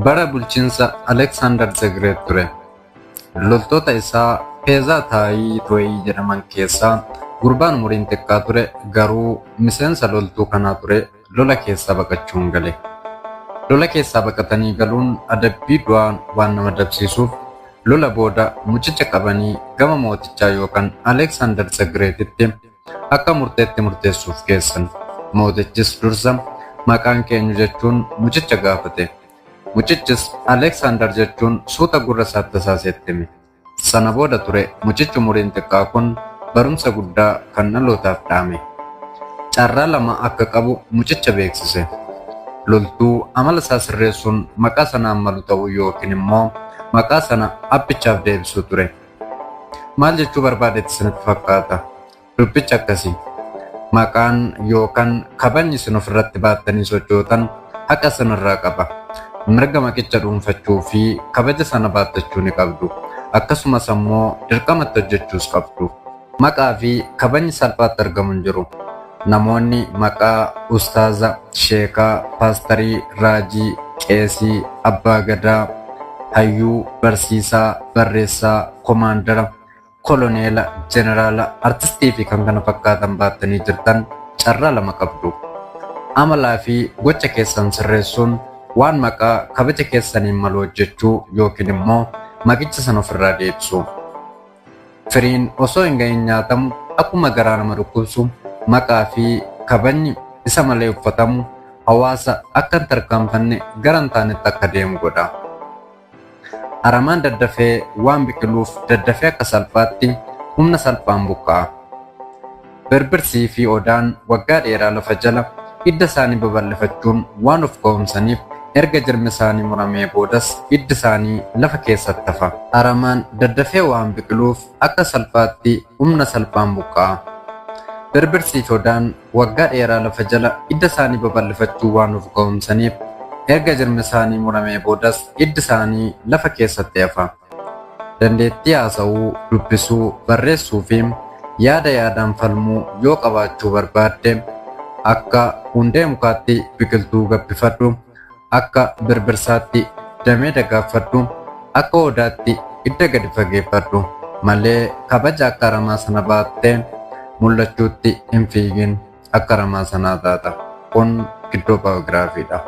Bara bulchiinsa Aleksaandar the Great ture. Loltoota isaa Peezaataayitooyi jedhaman keessaa gurbaan umuriin xiqqaa ture garuu miseensa loltuu kanaa ture lola keessaa baqachuun gale. Lola keessaa baqatanii galuun adabbii du'aan waan nama dabsiisuuf lola booda mucicha qabanii gama mootichaa yookaan Aleksaandar the Greatitti akka murteetti murteessuuf geessan. Mootichis dursa maqaan keenyu jechuun mucicha gaafate. Mucichis Aleksaandar jechuun suuta gurra isaatti tasaasetti hime. Sana booda ture mucichi umuriin xiqqaa kun barumsa guddaa kan dhalootaaf dhaame. Carraa lama akka qabu mucicha beeksise. Loltuu amala isaa sirreessuun maqaa sanaan malu ta'uu yookiin immoo maqaa sana abbichaaf deebisuu ture. Maal jechuu barbaadetti isinitti fakkaata? Dubbichi akkasii. Maqaan yookaan kabajni isin ofirratti baattanii sochootan haqa isinirraa qaba. Mirga maqicha dhuunfachuu fi kabaja sana baattachuu ni qabdu. Akkasumas ammoo dirqamatti hojjechuus qabdu. Maqaa fi kabajni salphaatti argamu hin jiru. Namoonni maqaa ustaaza, sheekaa, paastarii, raajii, qeesii, abbaa gadaa, hayyuu, barsiisaa, barreessaa, komaandara, koloneela, jeneraala, artistii fi kan kana fakkaatan baattanii jirtan carraa lama qabdu. Amalaa fi gocha keessan sirreessuun waan maqaa kabaja keessaniin malu hojjechuu yookiin immoo maqicha sana ofirraa deebisuu. Firiin osoo hin gahin nyaatamu akkuma garaa nama dhukkubsu maqaa fi kabajni isa malee uffatamu hawaasa akka hin tarkaanfanne gara hin taanetti akka deemu godha. Aramaan daddafee waan biqiluuf daddafee akka salphaatti humna salphaan buqqa'a. Birbirsii fi odaan waggaa dheeraa lafa jala hidda isaanii babal'ifachuun waan of ga'oomsaniif erga jirmi isaanii muramee boodas hiddi isaanii lafa keessatti hafa. Aramaan daddafee waan biqiluuf akka salphaatti humna salphaan buqqa'a. Birbirsii fi odaan waggaa dheeraa lafa jala hidda isaanii babal'ifachuu waan of ga'oomsaniif erga jirmi isaanii muramee boodas hiddi isaanii lafa keessatti hafa. Dandeettii haasa'uu, dubbisuu, barreessuu fi yaada yaadaan falmuu yoo qabaachuu barbaadde akka hundee mukaatti biqiltuu gabbifadhu, akka birbirsaatti damee dagaagfadhu, akka odaatti hidda gadi fageeffadhu malee kabaja akka aramaa sana baattee mul'achuutti hin fiigin akka aramaa sanaa taata. Kun giddoo baayogiraafiidha.